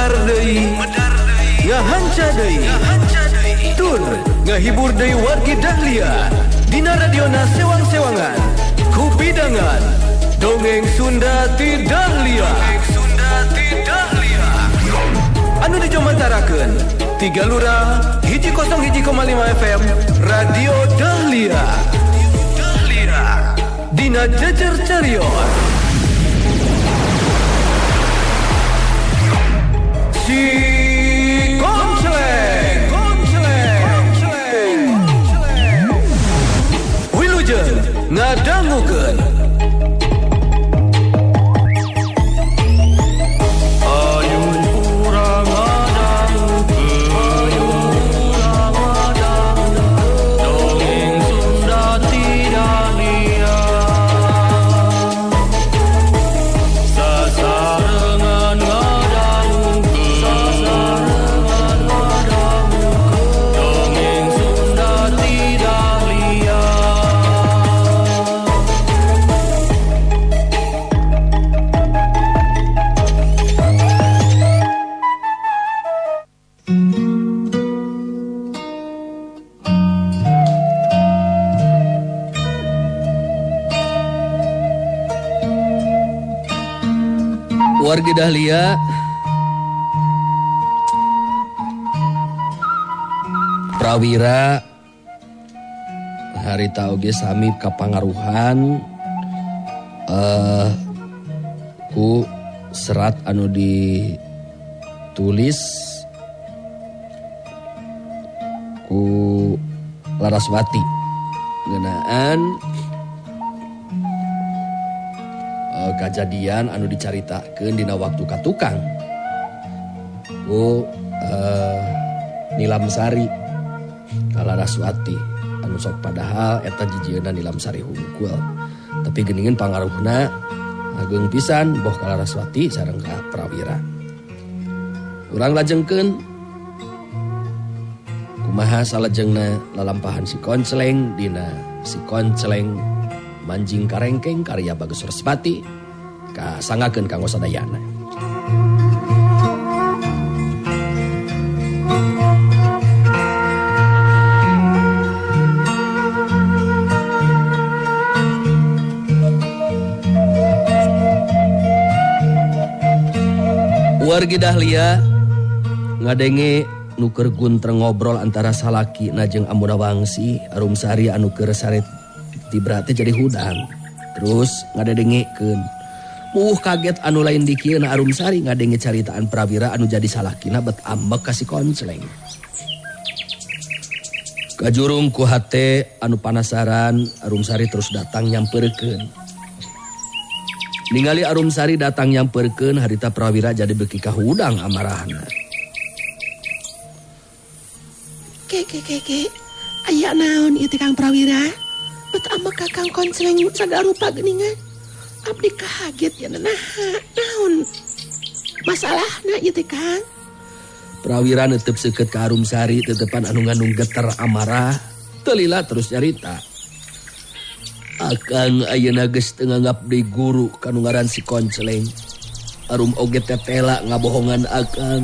Medar deui, ngahanca deui, tur ngahibur deui wargi Dahlia dina radiona sewang-sewangan kupidangan dongeng Sunda ti Dahlia. Anu dijomantarakeun tiga lura 101,5 FM Radio Dahlia. Dina Jejer Carion. Si Konceleng, Wilujeng ngadangukeun. Wargi Dahlia, Prawira harita oge sami kapangaruhan ku serat anu ditulis ku Laraswati ngeunaan kajadian anu dicaritakeun dina waktu ka tukang ku Nilamsari ka Laraswati anu sok padahal eta jijieuna Nilamsari hungkul tapi geuningan pangaruhna ageung pisan boh ka Laraswati sareng ka Prawira. Urang lajengkeun kumaha salajengna lalampahan si Konceleng dina si Konceleng Manjing Karengkeng karya Bagus Respati kasangakeun kanggo sadayana. Wargi Dahlia ngadenge nu keur guntreng ngobrol antara salaki na jeung Ambuna Wangsi Arumsari anu keur sare tibra teh jadi hudang. Terus ngadedengekeun. Kaget anu lain dikieuna Arumsari ngadenge caritaan Prawira anu jadi salakina bet ambek ka si Konceleng. Kajurung ku hate anu panasaran Arumsari terus datang nyamperkeun. Ningali Arumsari datang nyamperkeun harita Prawira jadi beuki kahudang amarahna. Ke ke ke ke aya naon ieu teh Kang Prawira? Bet ambek ka Kang Konceleng sagala rupa geuningan. Abdi kaget ya naha naon masalahna ieu teh Kang? Prawira netep seukeut ka Arumsari tetepan anu ngandung geter amarah teu lila terus nyarita. Akang ayeuna geus teu nganggap deui guru kanu ngaran si Konceleng. Arum oge tetela ngabohongan akang.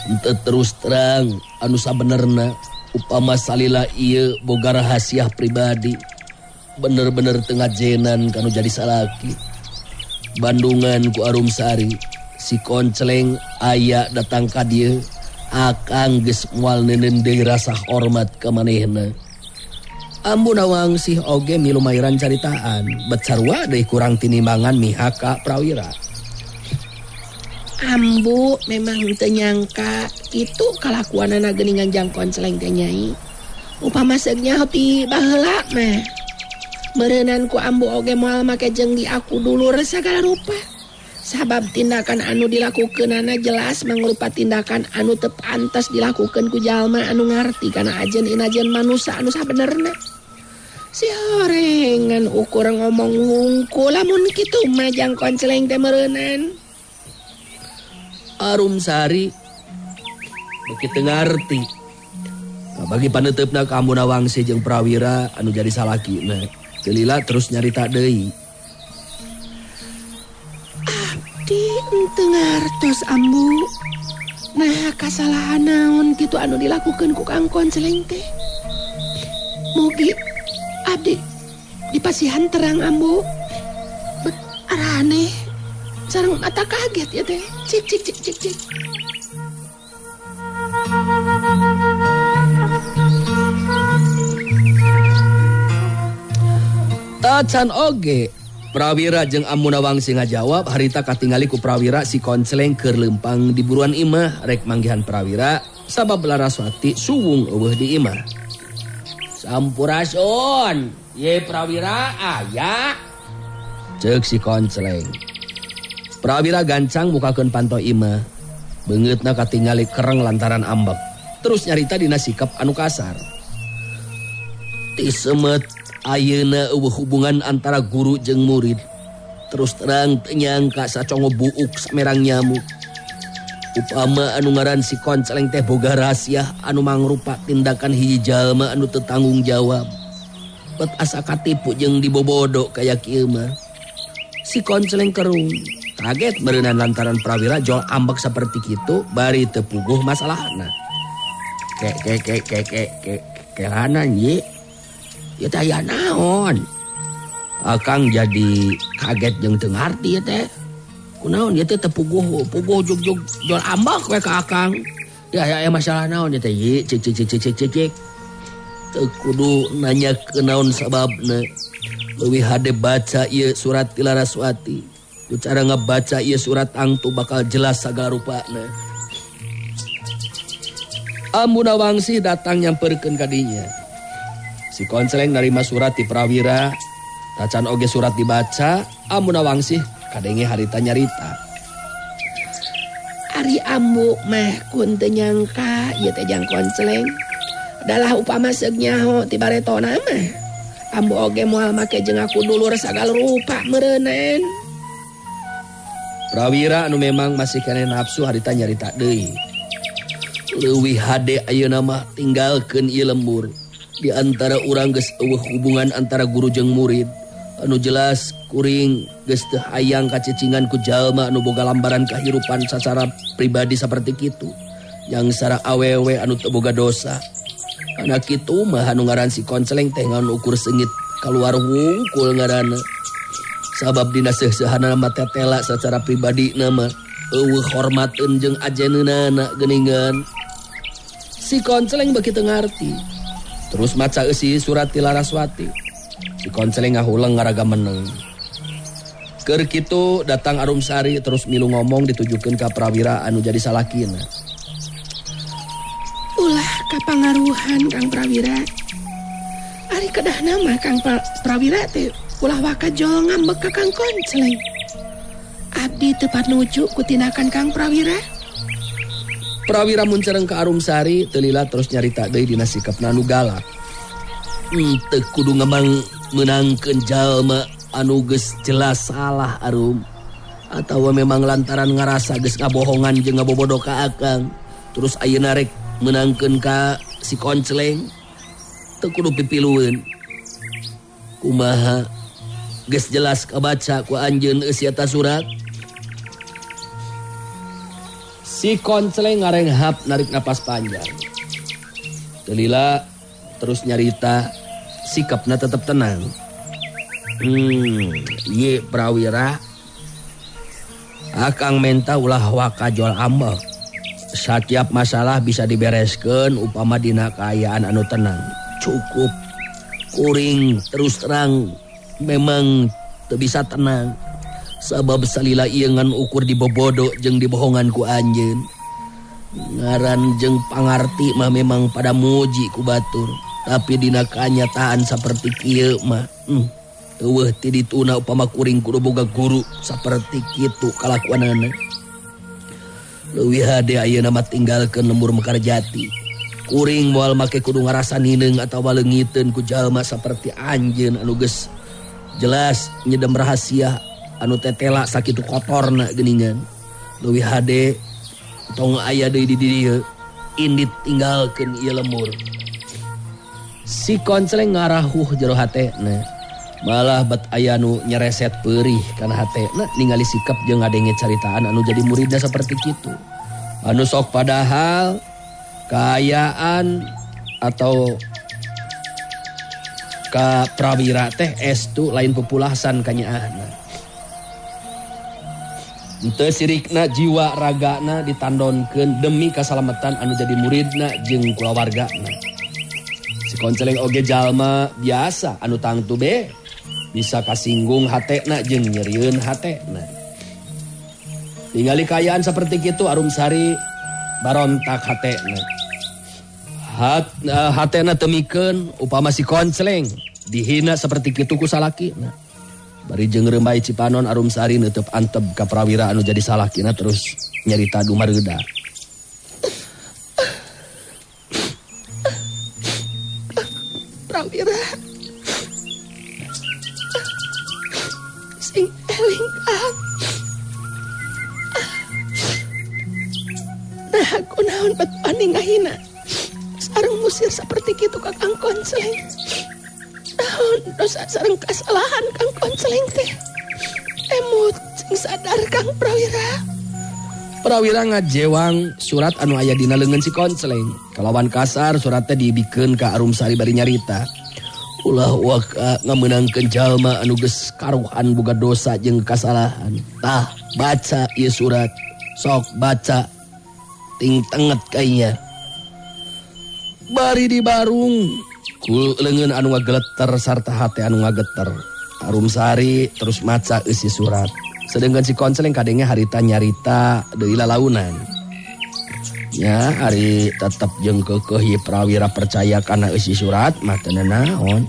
Henteu terus terang anu sabenerna upama salila ieu boga rahasia pribadi. Bener-bener teu ngajenan kanu jadi salaki. Bandungan ku Arumsari si Konceleng aya datang ka dieu akang geus moal neuneun deui rasa hormat ka manehna. Ambuna Wangsih oge milu mairan caritaan bet sarua deui kurang tinimbangan mihak ka Prawira. Ambu memang teu nyangka kitu kalakuanana geuningan jang Konceleng teh Nyai. Upama seug nyaho ti baheula mah meureunan ku ambu oge moal make jeung di aku dulur sagala rupa. Sabab tindakan anu dilakukeunana jelas mangrupa tindakan anu teu pantes dilakukeun ku jalma anu ngarti kana ajen inajen manusa anu sabenerna. Si horengan ukur ngomong hungkul lamun kitu mah jang Konceleng teh meureunan. Arumsari beuki teu ngarti. Bagi paneuteup ka Ambuna Wangsi jeung Prawira anu jadi salakina. Teu lila terus nyarita deui. Abdi Teu ngartos ambu. Nah, kasalahan naon kitu anu dilakukeun ku Kang Konceleng teh? Mugi abdi dipasihan terang ambu. Bet araneh sareng mata kaget ya teh. Cik cik cik cik cik. Tacan oge Prawira jeung Ambu Nawangsi ngajawab harita katingali ku Prawira si Konceleng keur leumpang di buruan imah rek manggihan Prawira sabab Laraswati suwung eueuh di imah. Sampurasun, ye Prawira aya. Ceuk si Konceleng. Prawira gancang mukakeun panto imah. Beungeutna katingali kereng lantaran ambek. Terus nyarita dina sikap anu kasar. Ti semet ayeuna eueuh hubungan antara guru jeung murid. Terus terang teu nyangka sacongo buuk samerang nyamuk. Upama anu ngaran si Konceleng teh boga rahasia anu mangrupa tindakan hiji jalma anu teu tanggung jawab. Bet asa katipu jeung dibobodo kaya kieu mah. Si Konceleng kerung, kaget meureunan lantaran Prawira jol ambek saperti kitu bari teu puguh masalahna. Ke ke ke ke ke ke kelana ye. Ya teh aya naon? Akang jadi kaget jeung teu ngarti ya teh. Kunaon ieu teh teu puguh puguh jug-jug jol ambek we ka akang. Ya ya masalah naon ieu teh ye cik cik cik cik cik cik. Teu kudu nanya kenaon sababna. Leuwih hade baca ieu surat ti Laraswati. Ku cara ngabaca ieu surat angtu bakal jelas sagala rupana. Ambu Nawangsi datang nyamperkeun ka dinya. Si Konceleng narima surat ti Prawira, tacan oge surat dibaca, Ambu Nawangsih kadenge harita nyarita. Ari ambu mah kun teu nyangka ieu teh jang Konceleng. Dalah upama seug nyaho ti baretona mah. Ambu oge moal make jeung aku dulur sagala rupa meureunan. Prawira anu memang masih keneh nafsu harita nyarita deui. Leuwih hade ayeuna mah tinggalkeun ieu lembur. Di antara urang geus eueuh hubungan antara guru jeung murid. Anu jelas kuring geus teu hayang kacicingan ku jalma anu boga lambaran kahirupan sacara pribadi saperti kitu. Yang sara awewe anu teu boga dosa. Anak kitu mah anu ngaran si Konceleng teh ngan ukur seungit kaluar wungkul ngaranna. Sabab dina seuh-seuhanna mah tetela sacara pribadi mah eueuh hormateun jeung ajeneunana geuningan. Si Konceleng beuki teu ngarti. Terus maca eusi surat ti Laraswati. Si Konceleng ngahuleng ngaraga meneng. Keur kitu datang Arumsari terus milu ngomong ditujukeun ka Prawira anu jadi salakina. Ulah kapangaruhan Kang Prawira. Ari kedahna mah Kang Prawira teh ulah waka jol ngambek ka Kang Konceleng. Abdi teu panuju ku tindakan Kang Prawira. Prawira muncereng ka Arumsari teu lila terus nyarita deui dina sikapna anu galak. Teu kudu ngemang meunangkeun jalma anu geus jelas salah Arum. Atawa memang lantaran ngarasa geus ngabohongan jeung ngabobodo ka akang. Terus ayeuna rek meunangkeun ka si Konceleng. Teu kudu pipilueun. Kumaha geus jelas kabaca ku anjeun eusi eta surat. Si Konceleng ngarenghap narik napas panjang. Teu lila terus nyarita sikapna tetep tenang. Ye Prawira. Akang menta ulah waka jol ambek. Satiap masalah bisa dibereskeun upama dina kaayaan anu tenang. Cukup kuring terus terang memang teu bisa tenang. Sabab salila ieu ngan ukur dibobodo jeung dibohongan ku anjeun. Ngaran jeung pangarti mah memang pada muji ku batur, tapi dina kanyataan saperti kieu mah eueuh ti dituna upama kuring kudu boga guru saperti kitu kalakuanana. Leuwih hade ayeuna mah tinggalkeun lembur Mekarjati. Kuring moal make kudu ngarasa nineung atawa leungiteun ku jalma saperti anjeun anu geus jelas nyedem rahasia anu tetela sakitu kotorna geuningan. Leuwih hade tong aya deui di dieu, indit tinggalkeun ieu lembur. Si Konceleng ngarahuh jero hatena. Malah bet aya nu nyereset peurih kana hatena ningali sikap jeung ngadenge caritaan anu jadi muridna seperti kitu. Anu sok padahal kaayaan atau ka prawira teh estu lain pupulasan kanyaahna. Henteu sirikna jiwa ragana ditandonkeun demi kasalamatan anu jadi muridna jeung kulawargana. Si Konceleng oge jalma biasa anu tangtu be bisa kasinggung hatena jeung nyerieun hatena. Ningali kaayaan seperti kitu Arumsari barontak hatena. Hatena temikeun upama si Konceleng dihina seperti kitu ku salakina. Bari jeung reumbai Cipanon Arumsari neuteub antep ka prawira anu jadi salakina terus nyarita dumareuda. Prawira sing eling Kang. Nah aku naon bet wani ngahina sareng musir seperti kitu ka Kang Konceleng. Naon dosa sareng kasalahan Kang Konceleng teh. Emut sing sadar Kang Prawira. Prawira ngajewang surat anu aya dina leungeun si Konceleng. Kalawan kasar suratnya dibikeun ka Arumsari bari nyarita. Ulah waka ngamenangkeun jalma anu geus karuhan boga dosa jeung kasalahan. Tah baca ieu surat. Sok baca ting tenget kainya. Bari dibarung ku leungeun anu ngageleter sarta hate anu ngageter. Arumsari terus maca eusi surat. Sedangkan si Konceleng kadenge harita nyarita deui lalaunan. Ya ari tetep jeung keukeuh ieu prawira percaya kana eusi surat mah teu naon.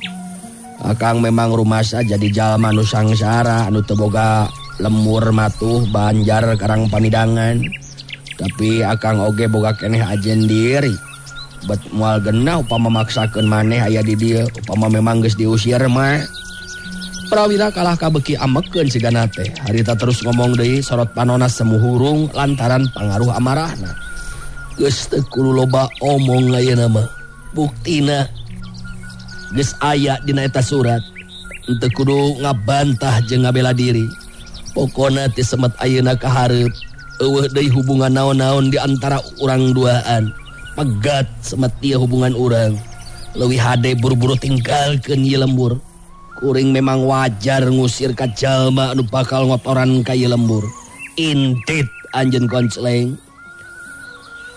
Akang memang rumasa jadi jalma nu sangsara anu teu boga lemur matuh banjar karang pamidangan. Tapi akang oge boga keneh ajen diri. Bet moal genah upama maksakeun maneh aya di dieu upama memang geus diusir mah. Prawira kalah kabeuki amekeun sigana teh. Harita terus ngomong deui sorot panona semu hurung lantaran pangaruh amarahna. Geus teu kudu loba omong ayeuna mah. Buktina geus aya dina eta surat. Henteu kudu ngabantah jeung ngabela diri. Pokona ti semet ayeuna ka hareup eueuh deui hubungan naon-naon di antara urang duaan. Pegat semet ieu hubungan urang. Leuwih hade buru-buru tinggalkeun ieu lembur. Kuring memang wajar ngusir ka jalma anu bakal ngotoran ka ieu lembur. Indit anjeun Konceleng.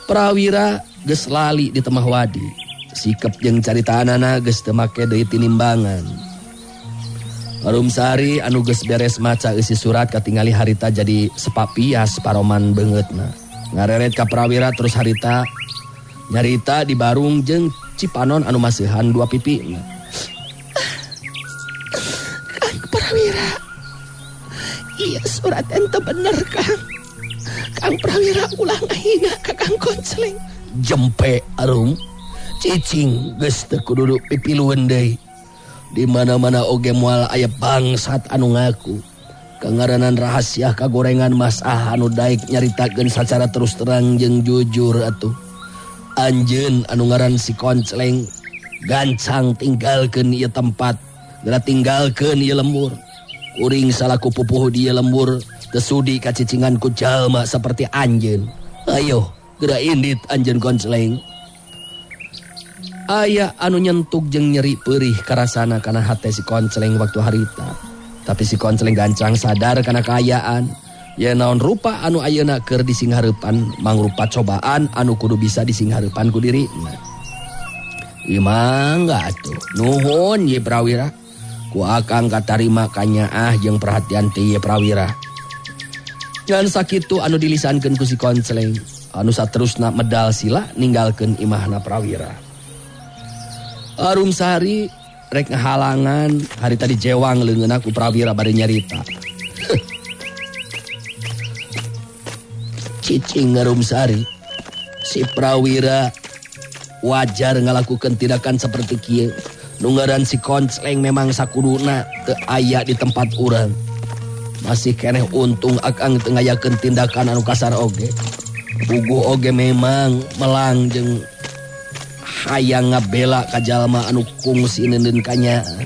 Prawira geus lali di temah wadi. Sikep jeung caritaanana geus teu make deui tinimbangan. Arumsari anu geus beres maca eusi surat katingali harita jadi sepapias paroman beungeutna. Ngareret ka prawira terus harita nyarita di barung jeung Cipanon anu masihan dua pipina. Kang Prawira, iya surat ente bener Kang. Kang Prawira ulah ngahina ka Kang Konceleng. Jempe Arum, cicing geus teu kudu pipilueun deui. Di mana-mana oge moal aya bangsat anu ngaku. Kangaranan rahasia kagorengan mas ah anu daek nyaritakeun sacara terus terang jeung jujur atuh. Anjeun anu ngaran si Konceleng gancang tinggalkeun ieu tempat, geura tinggalkeun ieu lembur. Kuring salaku pupuhu di ieu lembur teu sudi kacicingan ku jalma seperti anjeun. Ayo geura indit anjeun Konceleng. Aya anu nyentuk jeung nyeri peurih karasana kana hate si Konceleng waktu harita. Tapi si Konceleng gancang sadar kana kaayaan. Ya naon rupa anu ayeuna keur disinghareupan mangrupa cobaan anu kudu bisa disinghareupan ku dirina. Imang atuh. Nuhun ye Prawira. Ku akang katarima kanyaah jeung perhatian ti ye Prawira. Ngan sakitu anu dilisankeun ku si Konceleng. Anu saterusna medal sila ninggalkeun imahna Prawira. Arumsari rek ngahalangan hari tadi jewang leungeunna ku Prawira bari nyarita. Cicing Arumsari, si Prawira wajar ngalakukeun tindakan seperti kieu. Nu ngaran si Konceleng memang sakuduna teu aya di tempat urang. Masih keneh untung akang teu ngayakeun tindakan anu kasar oge. Puguh oge memang melang jeung hayang ngabela ka jalma anu kungsi neundeun ka nyaah.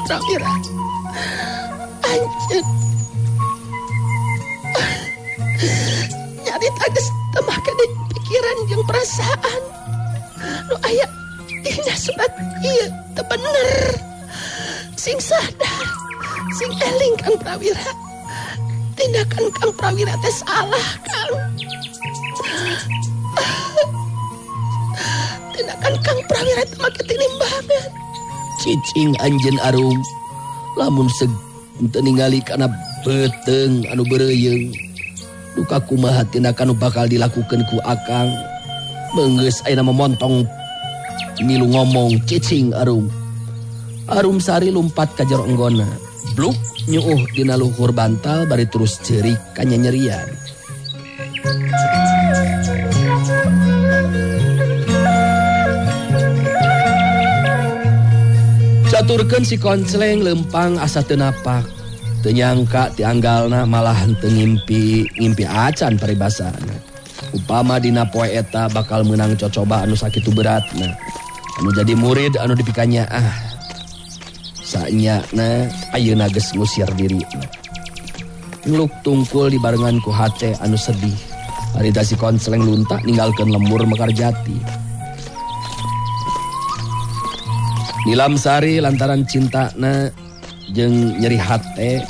Prawira. Anjeun nyarita geus teu make pikiran jeung perasaan. Nu aya dina surat ieu teu bener. Sing sadar, sing eling Kang Prawira. Tindakan Kang Prawira teh salah, Kang. Tindakan Kang Prawira teh make tinimbangan. Cicing anjeun Arum lamun teu ningali kana beuteung anu beureuyeng. Duka kumaha tindakan nu bakal dilakukeun ku Akang. Beunggeus ayeuna memontong milu ngomong cicing Arum. Arum Sari lumpat ka jero enggona. Bluk nyuuh dina luhur bantal bari terus ceurik kanyanyerian. Caturkeun si Koncleng lempang asa teu napak. Teu nyangka ti anggalna malah teu ngimpi acan paribasana. Upama dina poe eta bakal meunang cocoba anu sakitu beratna. Anu jadi murid anu dipikanya ah. Sanyana ayeuna geus ngusir dirina. Ngeluk tungkul dibarengan ku hate anu sedih. Harita si Koncleng lunta ninggalkeun lembur Mekarjati. Nilam Sari lantaran cintana jeung nyeri hate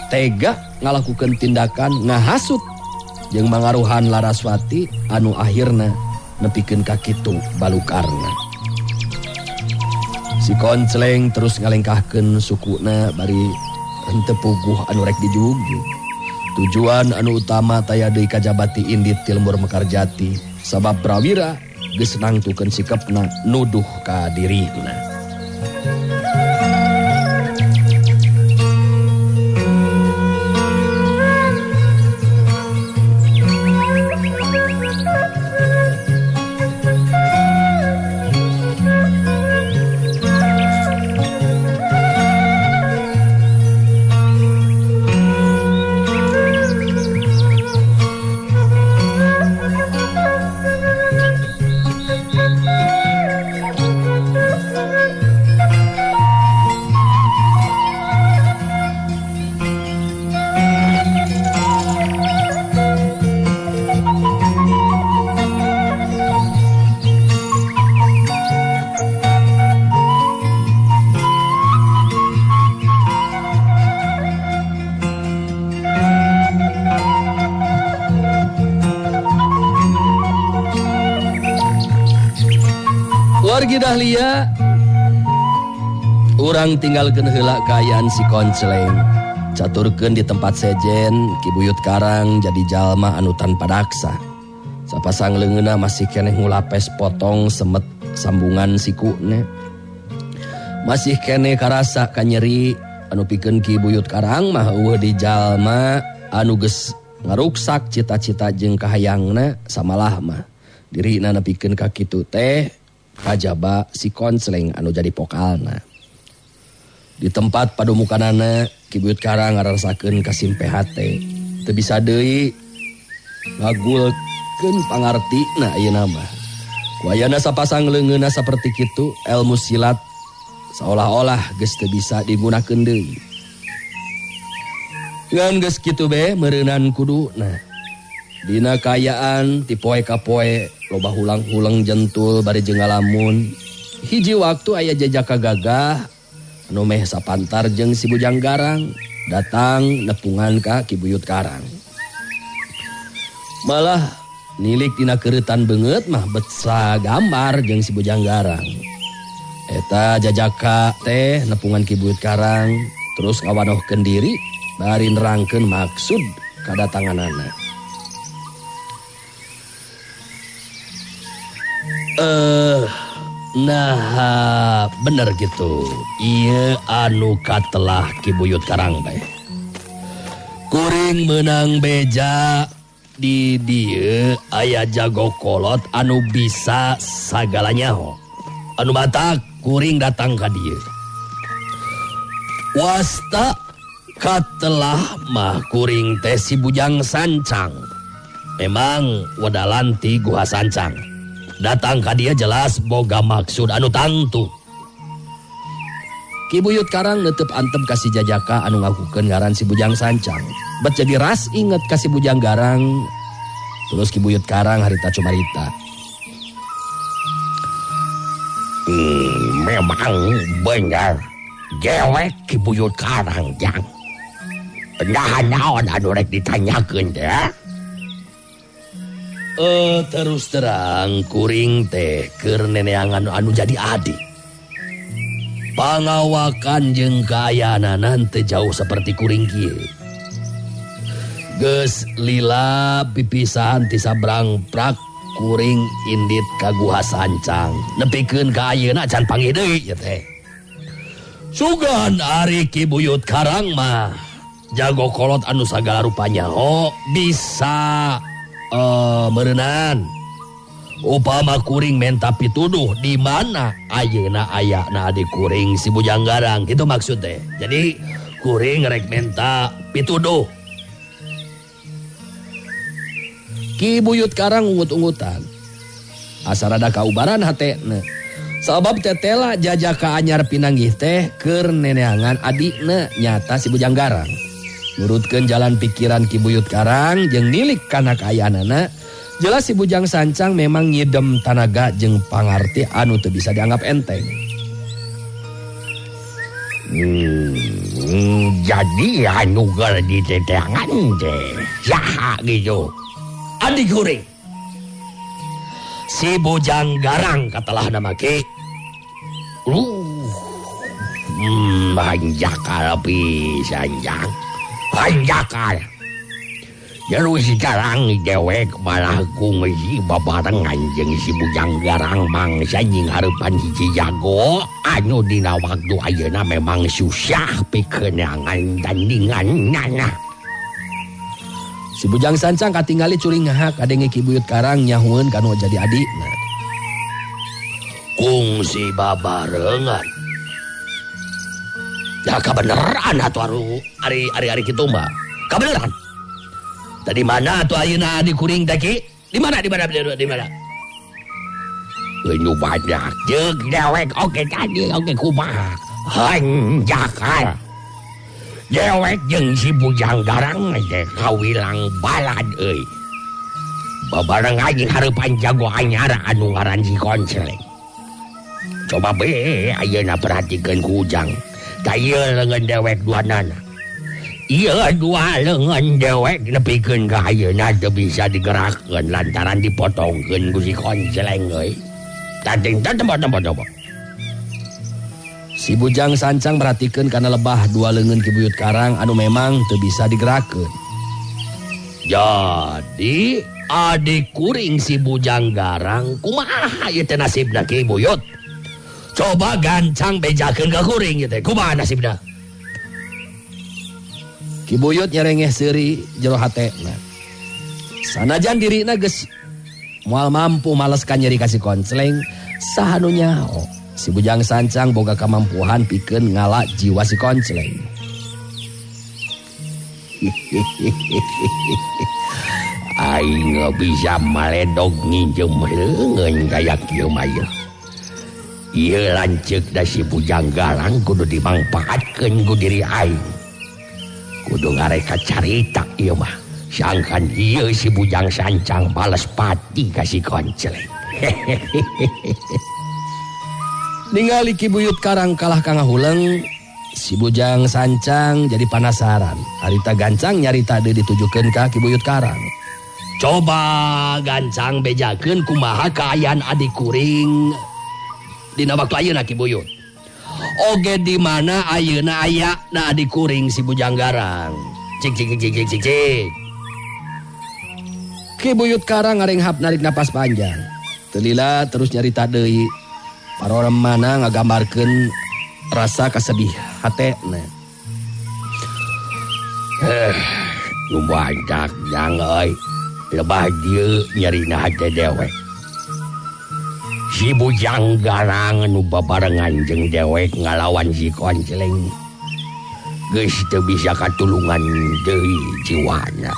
tega ngalakukeun tindakan ngahasut jeung mangaruhan Laraswati anu akhirna nepikeun ka kitu balukarna. Si Koncleng terus ngalengkahkeun sukuna bari henteu puguh anu rek dijugjug. Tujuan anu utama taya deui kajabati indit ti lembur Mekarjati sabab Prawira geus nangtukeun sikepna nuduh ka dirina. Wargi Dahlia, urang tinggalkeun heula kaayaan si Koncleng. Caturkeun di tempat sejen, Ki Buyut Karang jadi jalma anu tanpa daksa. Sapasang leungeunna masih keneh ngulapes potong semet sambungan sikuna. Masih keneh karasa kanyeri anu pikeun Ki Buyut Karang mah eueuh di jalma anu geus ngaruksak cita-cita jeung kahayangna samalah mah. Dirina nepikeun ka kitu teh kajaba si Koncleng anu jadi pokalna. Di tempat padumukanana Ki Buyut Karang ngarasakeun kasimpe hate. Teu bisa deui ngagulkeun pangartina ayeuna mah. Ku ayana sapasang leungeunna saperti kitu ilmu silat seolah-olah geus teu bisa digunakeun deui. Ngan geus kitu be meureunan kuduna. Dina kaayaan ti poe ka poe loba hulang-hulang jentul bari jeung ngalamun. Hiji waktu aya jejaka gagah anu meh sapantar jeung si Bujang Garang datang nepungan ka Ki Buyut Karang. Malah nilik dina keureutan beungeut mah betsa gambar jeung si Bujang Garang. Eta jajaka teh nepungan Ki Buyut Karang terus ngawanohkeun diri bari nerangkeun maksud kadatanganana. Nah bener gitu. Ieu anu katelah Ki Buyut Karang bae. Kuring menang beja di dieu aya jago kolot anu bisa sagalanya ho. Anu batak kuring datang ka dieu. Wasta katelah mah kuring teh si Bujang Sancang. Memang wedalan ti Guha Sancang. Datang ka dia jelas boga maksud anu tangtu. Ki Buyut Karang neuteub antep ka si jajaka anu ngakukeun ngaran si Bujang Sancang. Bet jadi ras inget ka si Bujang Garang. Terus Ki Buyut Karang harita cumarita. Memang bener dewek Ki Buyut Karang jang. Nah naon anu rek ditanyakeun teh? Terus terang kuring teh keur neneangan anu jadi adik. Pangawakan jeung kaayaanana teu jauh seperti kuring kieu. Geus lila pipisahan ti sabrang prak kuring indit ka Guha Sancang. Nepikeun ka ayeuna can panggih deui ieu teh. Sugan ari Ki Buyut Karang mah jago kolot anu sagala rupanya oh bisa meureunan. Upama kuring menta pituduh di mana ayeuna ayana adik kuring si Bujang Garang gitu maksud teh. Jadi kuring rek menta pituduh. Ki Buyut Karang ungut-ungutan. Asa rada kaubaran hatena. Sabab tetela jajaka anyar pinanggih teh keur neneangan adikna nyata si Bujang Garang. Nurutkeun jalan pikiran Ki Buyut Karang jeung nilik kana kaayaanana, jelas si Bujang Sancang memang ngidem tanaga jeung pangarti anu teu bisa dianggap enteng. Jadi anu geus diteteangan teh saha gitu. Adik kuring. Si Bujang Garang katelah nama ki. Hanjakal pisan jang. Hanjakal. Terus garang dewek malah kungsi babarengan jeung si Bujang Garang mangsa jeung hareupan hiji jago anu dina waktu ayeuna memang susah pikeunangan tandingan nana. Si Bujang Sancang katingali curingah kadenge Ki Buyut Karang nyahueun kanu jadi adikna. Kungsi babarengan. Ya kabeneran atuh ari ari ari kitu mah. Kabeneran. Tadi mana atuh ayeuna adik kuring teh Ki? Di mana di mana di mana? Anu banyak jeung dewek oge tadi oge kumaha. Hanjakal. Dewek jeung si Bujang Garang teh kawilang balad euy. Babarengan jeung hareupan jago anyar anu ngaran si Konceleng. Coba be ayeuna perhatikeun ku Ujang. Tah ieu leungeun dewek duanana. Ieu dua leungeun dewek nepikeun ka ayeuna teu bisa digerakkeun lantaran dipotongkeun ku si Konceleng euy. Tading teh tempo-tempo. Si Bujang Sancang merhatikeun kana lebah dua leungeun Ki Buyut Karang anu memang teu bisa digerakkeun. Jadi adik kuring si Bujang Garang kumaha ieu teh nasibna Ki Buyut? Coba gancang bejakeun ka kuring ieu teh kumaha nasibna? Ki Buyut nyerengeh seuri jero hatena. Sanajan dirina geus moal mampu males ka nyeri ka si Konceleng, saha nu nyaho? Si Bujang Sancang boga kamampuhan pikeun ngala jiwa si Konceleng. Aing bisa maledog nginjem leungeun kaya kieu mah ieu. Ieu lanceuk da si Bujang Garang kudu dimangpaatkeun ku diri aing. Kudu ngareka carita ieu mah. Sangkan ieu si Bujang Sancang bales pati ka si Konceleng. Ningali Ki Buyut Karang kalah ka ngahuleng, si Bujang Sancang jadi panasaran. Harita gancang nyarita deui ditujukeun ka Ki Buyut Karang. Coba gancang bejakeun kumaha kaayaan adik kuring dina waktu ayeuna Ki Buyut. Oge di mana ayeuna aya na adik kuring si Bujang Garang. Cik cik cik cik cik cik. Ki Buyut Karang ngarenghap narik napas panjang. Teu lila terus nyarita deui. Paroremana ngagambarkeun rasa kasedih hatena. Nu banyak jang euy. Lebah dieu nyerina hate dewek. Si Bujang Garang nu babarengan jeung dewek ngalawan si Konceleng. Geus teu bisa katulungan deui jiwana.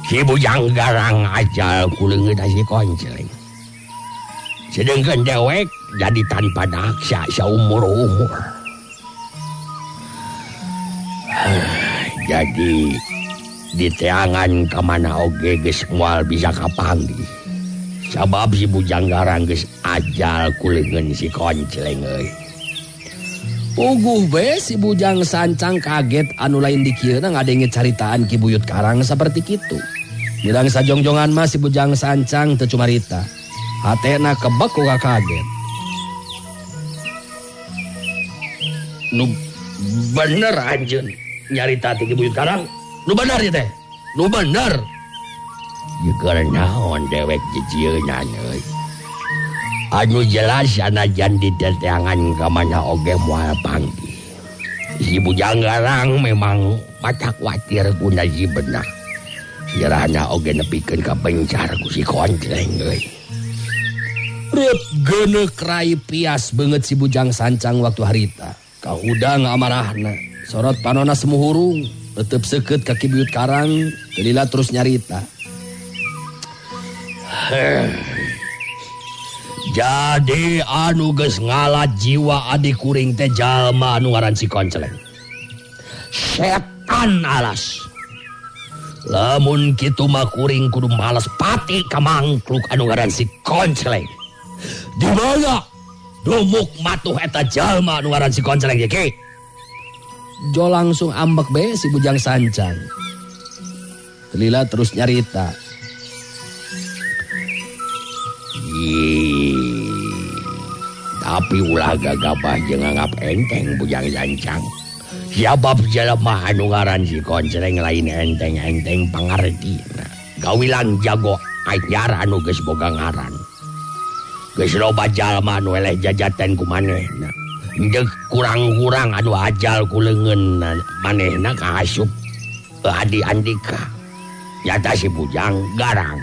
Si Bujang Garang acal ku leungeun si Konceleng. Sedangkan dewek jadi tanpa daksa saumur-umur. Jadi diteangan ka mana oge geus moal bisa kapanggih. Sabab si Bujang Garang geus ajal ku leungeun si Konceleng euy. Puguh be si Bujang Sancang kaget anu lain dikieuna ngadenge caritaan Ki Buyut Karang saperti kitu. Dirang sajongjongan mah si Bujang Sancang teu cumarita. Hatena kebek ku kaget. Nu bener anjeun nyarita ti Ki Buyut Karang. Nu bener ieu teh. Nu bener. Jeung naon dewek jijieunana euy. Anu jelas sanajan diteangan ka mana oge moal panggih. Si Bujang Garang memang matak kuatir guna si benah. Sirahna oge nepikeun ka bencar ku si Konceleng euy. Reup geuneuk rai pias beungeut si Bujang Sancang waktu harita. Kahudang amarahna, sorot panona semu hurung, tetep seukeut ka Ki Buyut Karang, teu lila terus nyarita. Jadi anu geus ngala jiwa adi kuring teh jalma anu ngaran si Konceleng. Setan alas. Lamun kitu mah kuring kudu males pati ka mangkluk anu ngaran si Konceleng. Di mana dumuk matuh eta jalma anu ngaran si Konceleng ye Ki? Jo langsung ambek be si Bujang Sancang. Lila terus nyarita. Tapi ulah gagabah jeung nganggap enteng Bujang Sancang. Sabab jelema anu ngaran si Konceleng lain enteng-enteng pangartina. Gawilang jago anyar anu geus boga ngaran. Geus loba jalma anu eleh jajaten ku manehna. Deuk kurang-kurang anu ajal ku leungeun manehna kaasup Adi Andika. Nyata si Bujang Garang.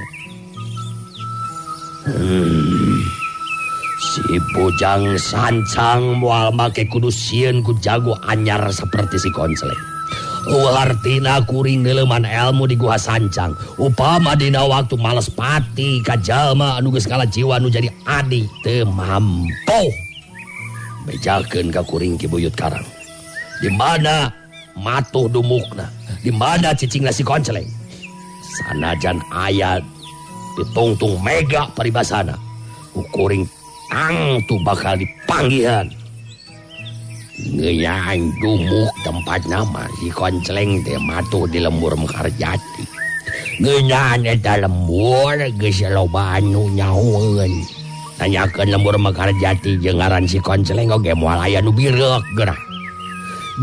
Si Bujang Sancang moal make kudu sieun ku jago anyar seperti si Konceleng. Artina kuring neuleman elmu di Guha Sancang. Upama dina waktu males pati ka jalma anu geus ngala jiwa nu jadi adi teu mampu. Bejakeun ka kuring Ki Buyut Karang. Di mana matuh dumukna, di mana cicingna si Konceleng. Sanajan aya ditungtung mega paribasana, kuring tangtu bakal dipanggihan. Ngeyaan dumuk tempat nama si Konceleng teh matuh di lembur Mekarjati. Ngeunaan eta lembur geus loba anu nyahoeun. Nanyakeun lembur Mekarjati jeung ngaran si Konceleng oge moal aya nu bireuk geura.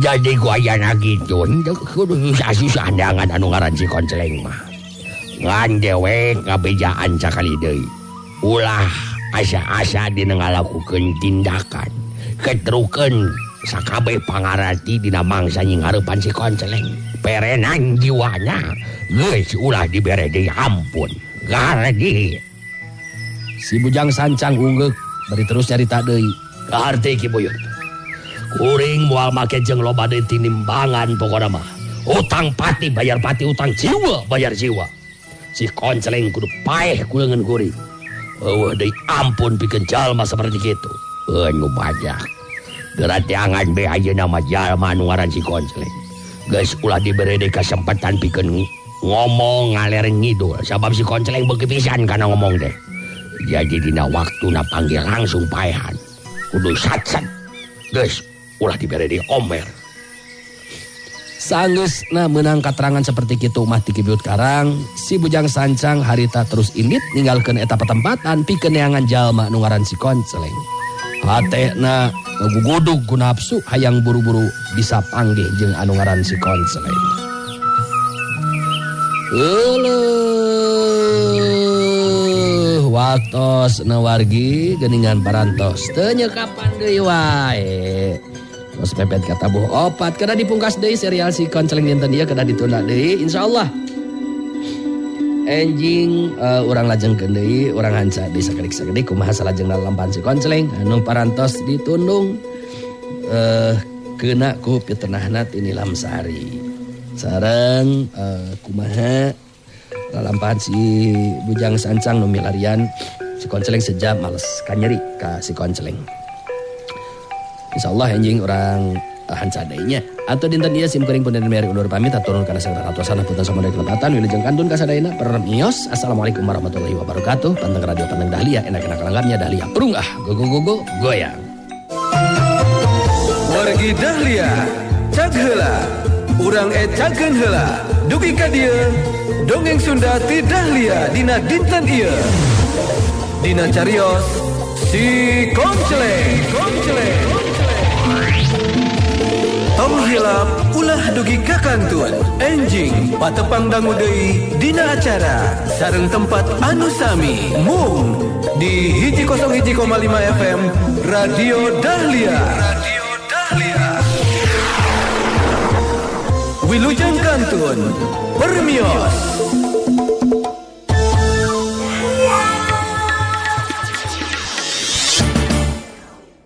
Jadi ku ayana kitu henteu kudu susah-susah andangan anu ngaran si Konceleng mah. Ngan dewek ngabejaan sakali deui. Ulah asa-asa dina ngalakukeun tindakan. Ketrukeun sakabeh pangarati dina mangsa nyinghareupan si Konceleng. Perenan jiwana geus ulah dibere deui ampun. Gardi. Si Bujang Sancang unggeuk bari terus nyarita deui. Kaharti Ki Buyut. Kuring moal make jeung loba deui tinimbangan pokona mah. Utang pati bayar pati, utang jiwa bayar jiwa. Si Konceleng kudu paeh ku leungeun kuring. Eueuh deui ampun pikeun jalma saperti kitu. Nu banyak. Geura teangan be ayeuna mah jalma anu ngaran si Konceleng. Geus ulah dibere deui kasempatan pikeun ngomong ngaler ngidul. Sabab si Konceleng beuki pisan kana ngomong teh. Jadi dina waktuna panggil langsung paehan. Kudu sat-sat. Geus ulah dibere deui omer. Sanggeusna meunang katerangan seperti kitu mah ti Ki Buyut Karang, si Bujang Sancang harita terus indit ninggalkeun eta patempatan pikeun neangan jalma nu ngaran si Konceleng. Hatena ngagugudug ku nafsu hayang buru-buru bisa panggih jeung anu ngaran si Konceleng. Euleuh waktos na wargi geuningan parantos teu nyekapan deui wae. Terus pepet katabuh opat kada dipungkas deui serial si Konceleng dinten ieu kada ditunda deui insyaallah. Enjing urang lajengkeun deui urang hanca deui sakedik-sakedik kumaha salajengna lalampahan si Konceleng anu parantos ditundung keuna ku pitenahna ti Nilam Sari. Sareng kumaha lalampahan si Bujang Sancang nu milarian si Konceleng sejam males kanyeri ka si Konceleng. Insyaallah enjing urang Hanca deui nya. Atuh dinten ieu sim kuring punten meri undur pamit hatur nuhun kana sagala ratusan punten samudaya kelepatan wilujeng kantun kasadayana permios. Assalamualaikum warahmatullahi wabarakatuh. Panteng radio panteng Dahlia enak-enak langgapnya Dahlia. Prung ah go go go go goyang. Wargi Dahlia cag heula urang ecakeun heula dugi ka dieu dongeng Sunda ti Dahlia dina dinten ieu. Dina carios si Konceleng, Konceleng. Tong hilap ulah dugi ka kantun. Enjing patepang dangu deui dina acara sareng tempat anu sami mung di 101,5 FM Radio Dahlia. Radio Dahlia. Wilujeng kantun permios.